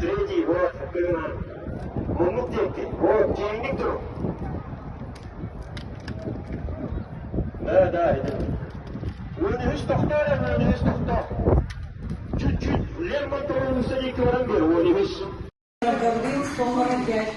Третий, вот, муннук диэки. Вот, киэҥник туру. Да, да, это. 13 тохтоо эрэ, 13 тохтоо. Чуть-чуть Лермонтов уулусса диэки баран бер, 13. Гаврил 145.